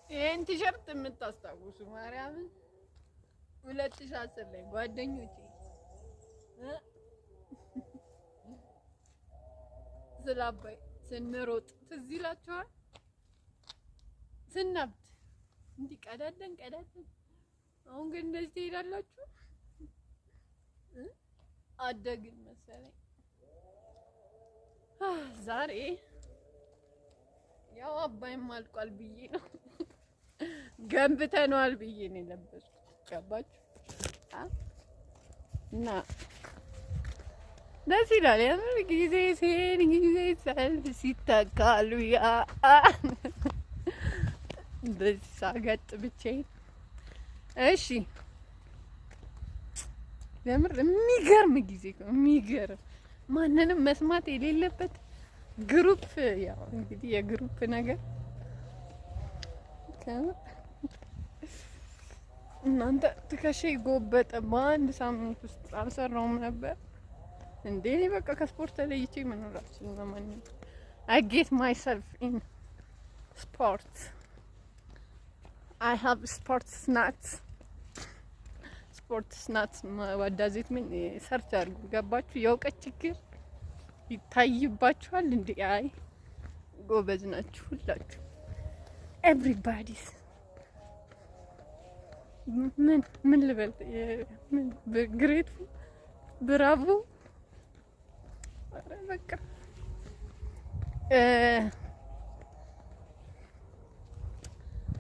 ይሄን ቲሸርት የምታስታውሱ ማርያምን 2010 ላይ ጓደኞቼ ስለ አባይ ስንሮጥ ትዝ ይላችኋል? ስናብድ እንዲህ ቀዳደን ቀዳደን። አሁን ግን እንደዚህ ትሄዳላችሁ። አደግን መሰለኝ። ዛሬ ያው አባይም አልቋል ብዬ ነው ገንብተነዋል ብዬ ነው የለበስኩት። ገባችሁ? እና ደስ ይላል። የምር ጊዜ ሲሄድ ጊዜ ሰልፍ ሲተካሉ ያ እንደዚህ ሳገጥ ብቻዬን። እሺ የምር የሚገርም ጊዜ የሚገርም ማንንም መስማት የሌለበት group። ያው እንግዲህ የ group ነገር እናንተ ትከሻ ጎበጠ። በአንድ ሳምንት ውስጥ አልሰራውም ነበር እንዴ? እኔ በቃ ከስፖርት ተለይቼ መኖር አልችልም። ለማንኛውም I get myself in sport. I have sports nuts, sports nuts. What does it mean? Search አድርጉ። ገባችሁ? የእውቀት ችግር ይታይባችኋል እንዴ? አይ ጎበዝ ናችሁ ሁላችሁ። Everybody's ምን ምን ልበል? ምን grateful, bravo። በቃ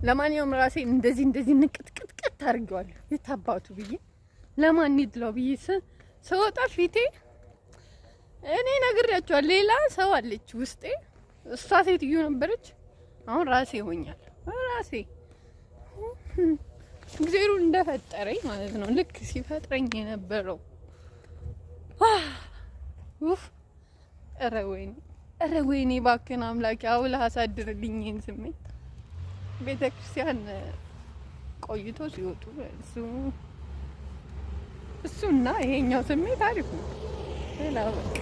ለማንኛውም ራሴ እንደዚህ እንደዚህ ንቅጥቅጥቅጥ አድርጌዋለሁ። የታባቱ ብዬ ለማን ይድለው ብዬ ስወጣ ፊቴ እኔ ነግሬያቸዋለሁ። ሌላ ሰው አለች ውስጤ፣ እሷ ሴትዮ ነበረች። አሁን ራሴ ሆኛለሁ። ራሴ እግዚአብሔሩ እንደፈጠረኝ ማለት ነው። ልክ ሲፈጥረኝ የነበረው ኡፍ! ኧረ ወይኔ፣ ኧረ ወይኔ! እባክህን አምላኬ አውለህ አሳድርልኝ ይሄን ስሜት። ቤተ ክርስቲያን ቆይቶ ሲወጡ እሱ እሱና ይሄኛው ስሜት አሪፍ ነው። ሌላ በቃ